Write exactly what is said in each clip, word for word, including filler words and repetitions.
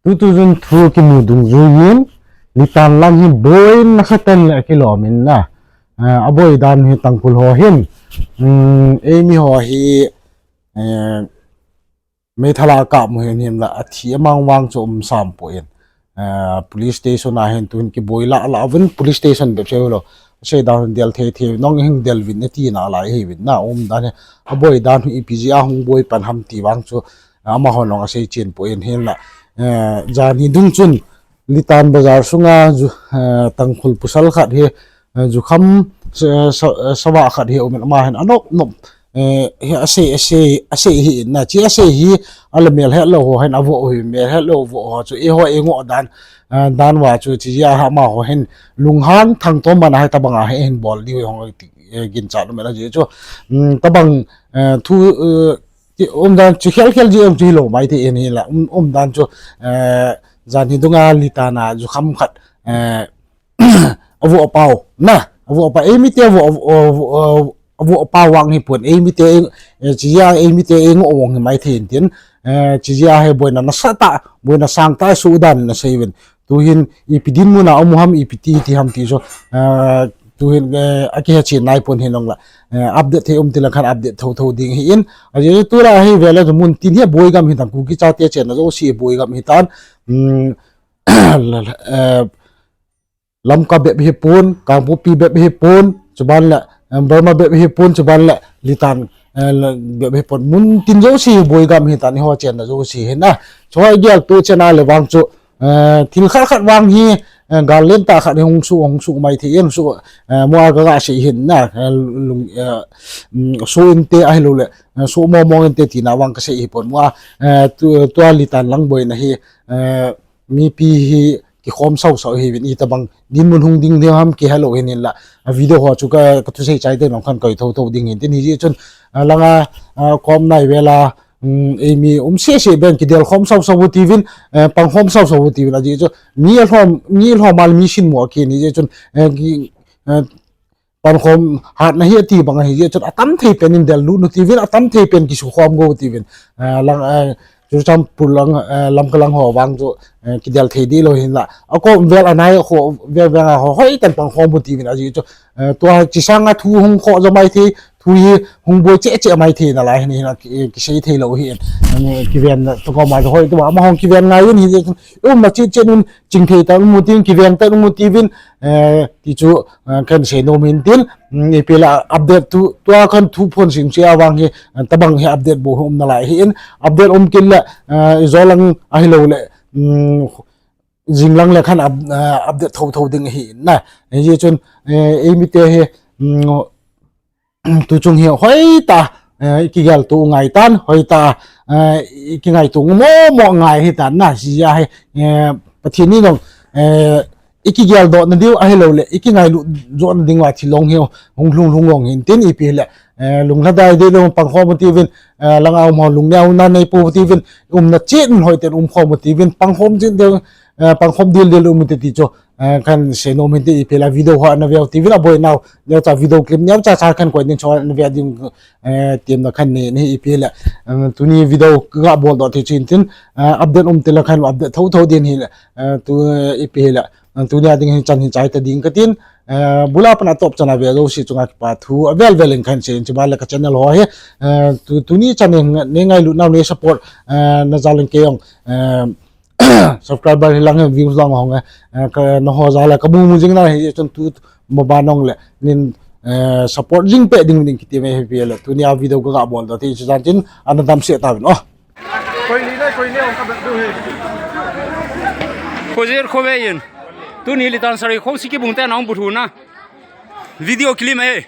Tutu jun thu kimu dungjuiyin, Litan lang hi boi nasatah in le kilom in na. Eh, aboi dan hi Tangkhul ho hin, um, eimi ho hi, eh, meithal a kap mu hin hin la athi amang vang chu um sam poi. Eh, police station a hin tuhin kiboi la la vin police station bep se lo. Sei dan del thei thei nong hin del vin ati na lai hi vin na um dan hi. Aboi dan hi ipi jeh a hung boi pan ham ti vang chu, ah, amaho nong asei chen poi hin la. Eh, jan hi dung chun Litan bazar sunga ju, eh, Tangkhul pasal khat hi, eh, jukham sa, sa, sava khat hi um in ama hin anop nop, eh, hi asei, asei, asei hi na chi asei hi ala mel het lo ho hin avo hi mel het lo vo ho chu eiho eingo dan, eh, dan va chu chi jeh a amaho hin lunghang thangtom man a hi tabang a hi hin bol diu hong ti, eh, ginchat um in a jeh chu, mm, tabang, eh, thu, eh, ti um dan chu khel khel ji um chu hi lo mai thei in hi la um, um dan chu, eh, jan hi dunga Litan a jukham khat, eh, avo apau na, avo apau eimi te avo, avo, avo, avo apau vang hi pon eimi te, eh, chi jeh a eimi te eingo vang hi mai thei in tin, eh, chi jeh a hi boina nasatah, boina sangtah sudan na sei vin. Tuhin ipi dinmun a um ham, ipi ti ti ham ti chu, eh, tuhin, eh, akihe chen nai pon hin ong la, eh, update thei um ti la khan update tho tho ding hi in. Ajeh chu tu la hi vel a chu mun tin hi boi gam hi tan Kuki chate chenna jouse boi gam hi tan. Um, la, la, eh, Lamka bep hi pon, Kangpokpi bep hi pon, chuban le, eh, Burma bep hi pon, chuban le Litan, eh, le bep hi pon. Mun tin jouse boi gam hi tan eiho chenna jouse hi na. Choi gel tu chenna le vang chu, eh, thil khat khat vang hi, eh, gal lentah khat hi hung su, hung su mai thei in su, eh, mo a ga ga sei hin na, eh, lung, eh, mm, su inte ahi lo le, eh, su mo mo inte tina vang ka sei hi pon mo a, eh, tu, tua Litan lang boina hi, eh, mipi hi kikhom sau sau hi vin itabang dinmun hung ding ding ham kihe lo hin hin la. A video ho chu ka, ka thusei chai te nong khan koi tho tho ding hin tin hi jeh chun, a, langa, a, kom nai vel a, um, eimi um se se ben kidel khom sau sau ti vin, eh, pang khom sau sau ti vin ajeh chu mi alhom, mi alhom mal mi sin mo ki ni jeh chun, eh, ki, eh, pankhom hatna hi ati bang ahi jeh chun atam thei pen in del lut u ti vin, atam thei pen kisu khom go ti vin. Eh, lang, eh, Churachandpur lang, eh, Lamka lang ho vang chu, eh, kidel thei di lo hin la. Akom vel anai ho, vel vel a ho, hoi tan pang khom u ti vin ajeh chu, eh, tua chi sanga thu hung kho jo mai thei, thu hi hung boi che che mai thei na lai hin hin la ki, kisei thei lo hi in. Eh, kiven to ko mai hoi tu ma hung kiven ngai un hi jeh chu. Um ma chi che nun ching thei ta um u ti vin, kiven ta um u ti vin, eh, ti chu, eh, kan sei nom in tin, mm, ipi la update tu, tua kan thu phon sim sia vang hi, eh, tabang hi update bo um na lai hi in, update um kin le, eh, ijo lang ahi lo le, mm, jing lang le kan up-, eh, update tho tho ding hi in na. Hi chun, eh, eimi te hi, mm, tu chung hi hoi ta, eh, i kigel tu ngai tan, hoi ta, eh, i kingai tu mo mo ngai hi tan na, si ja hi, eh, Pathen ni nong, eh, i kigel do na diu, ahi lo le, i kingai lu jo na ding wa thi long hi, hung lung lung long hin tin ipi le, eh, lung la dai de lo pang khom ti vin, eh, lang au mo lung neo na nei pu ti vin, um na chin hoi ten um khom ti vin, pang khom chin de, eh, pang khom dil dil um ti ti cho. Eh, kan sei nom hin ti ipi la video ho na veu ti vin a boi nau. Neo cha video clip neo cha cha kan koi ding cho na veu ding, eh, tim na kan ni, ni ipi la. Eh, tuni video ga bol do ti chin tin, eh, update um ti la kan update tho tho din hi la. Eh, tu, eh, ipi la. Eh, tuni a ding hin chan hin chai ta ding ka tin. Eh, bula pan a top chan a veu si chunga kipa thu. A vel vel in kan sei in chi ba la ka channel ho hi. Eh, tu, tuni chan ni ngai lu nau ni support. Eh, na ja len ke yong. Eh, subscriber hi lang, views lang hong, eh, ka na ho ja la ka mu mu jing na hi chun tu mo ba nong le nin, eh, support jing pe ding ding kiti me hi pi le tuni a video ka ga bol do ti chu jan chin ana dam se ta vin o. Koi ni le koi ni ong ka bet du hi. Khojir khovei in. Tuni Litan Sareikhong Sikibung te nong bu thu na. Video clip me.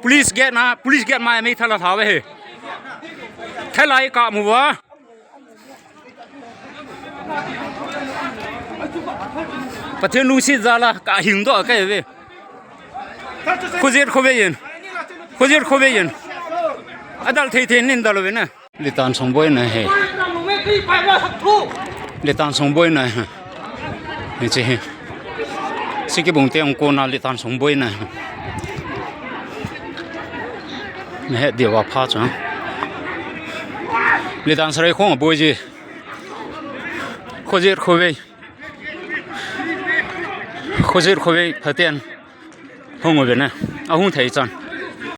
Police gate na, police gate mai me thala tha ve hi. Thalai ka mu va. Pathen lungset jal a ka hing doh a ka ve. Khojir khovei in. Khojir khovei in. Adal thei thei nin dal ve na. Litan song boina hi. Litan song boina hi. Ni che hi. Sikibung te ong kona Litan song boina hi. Na het dia wa pha cha. Litan Sareikhong a boi ji. Khojit khovei. Khojit khovei phaten hung uvin na. Ahung thei chan.